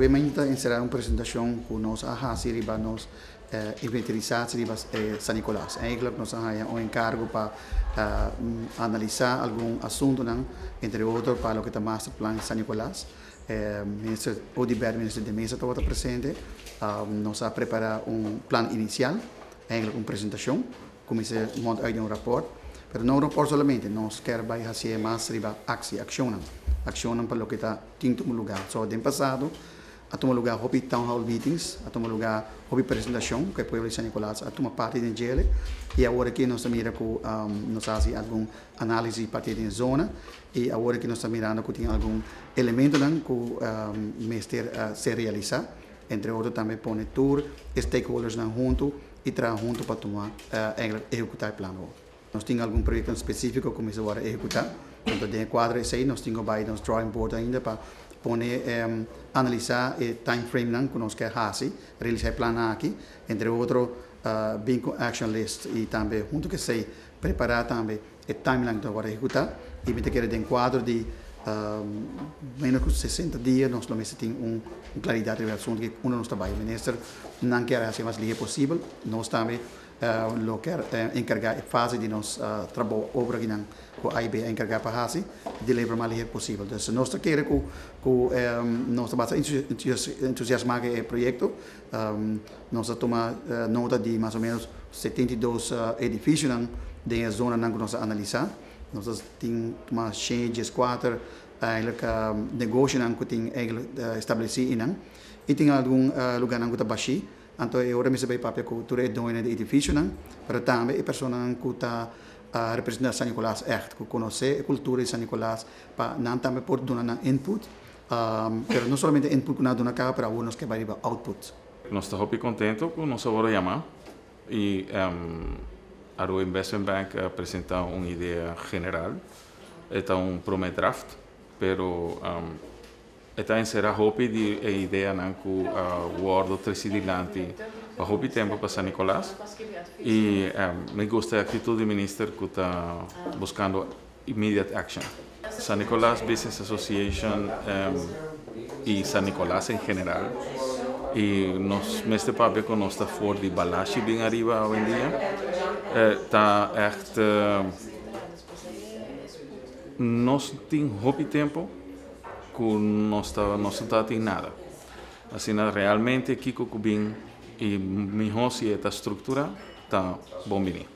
Awe mainta enserá un presentashon ku nos a hasi riba nos inventarisatie riba San Nicolas. Eigenlijk nos a haya un enkargo pa analisá algun asuntunan, entre otro pa loke ta masterplan San Nicolas. Minister Oduber, Minister De Meza tabata presente. Nos a prepará un plan inisial, eigenlijk un presentashon, kuminsá monta uit un rapport. Pero no un rapport solamente, nos kier bai hasi mas riba aksi, akshonnan. Akshonnan pa loke ta tin tuma lugá. So, den pasado, a tuma lugá hopi town hall meetings, a tuma lugá hopi presentashon, ku e pueblo di San Nicolas a tuma parti den djele. I awor aki nos ta mira ku nos a hasi algun análisis parti den zona i awor aki nos ta mirando ku tin algun elementonan ku mester ser realisá. Entre otro tambe pone tur stakeholdersnan huntu i traha huntu pa tuma eigenlijk ehekutá e plan. Nos tin algun proyekto spesífiko ku mester wòrdu ehekutá. Anto den e kuadro esei nos tin ku bai nos drawing board ainda pa pone analisá e time frame nan ku nos ke hasi, realisá e plannan aki. Entre otro bin ku action list i tambe huntu ku esei prepará tambe e timeline ku ta wòrdu ehekutá. I mi ta kere den kuadro di menos ku 60 dia nos lo mester tin un klaridat riba e asuntu ku unda nos ta bai. Minister nan kier hasi mas lihe posibel. Nos tambe lo kier enkargá e fase di nos trabou obra kinan ku AIB a enkargá pa hasi deliver mas lihe posibel. Dus nos ta kere ku nos ta basta entusiasmá ku e proyekto. Nos a tuma nota di mas o menos 72 edifisionan den e zonanan ku nos a analisá. Nos tin tuma 114 eigenlijk negoshonan ku tin eigenlijk establesí einan. I tin algun lugánan ku ta bashí. Anto e ora mester bai papia ku tur e doñonan di edifisionan, pero tambe e personanan ku ta representá San Nicolas ègt, ku konosé e kultura di San Nicolas, pa nan tambe por duna nan input. Pero no solamente input ku nan a duna kaba, pero awor nos ke bai riba output. Nos ta hopi contento cu nos a worde yama y Aruba Investment Bank a presenta un idea general. E ta un prome draft, pero e ta encera hopi di e ideanan cu a wordo treci dilanti pa hopi tempo pa San Nicolas y mi gusta e actitud di minister cu ta buscando immediate action. San Nicolas Business Association y San Nicolas en general y nos mester papia cu nos ta for di Balashi bin ariba awendia ta echt nos tin hopi tempo cu nos ta nos no ta tin nada. Asina realmente kico cu bin y miho si e ta structura ta bon bini.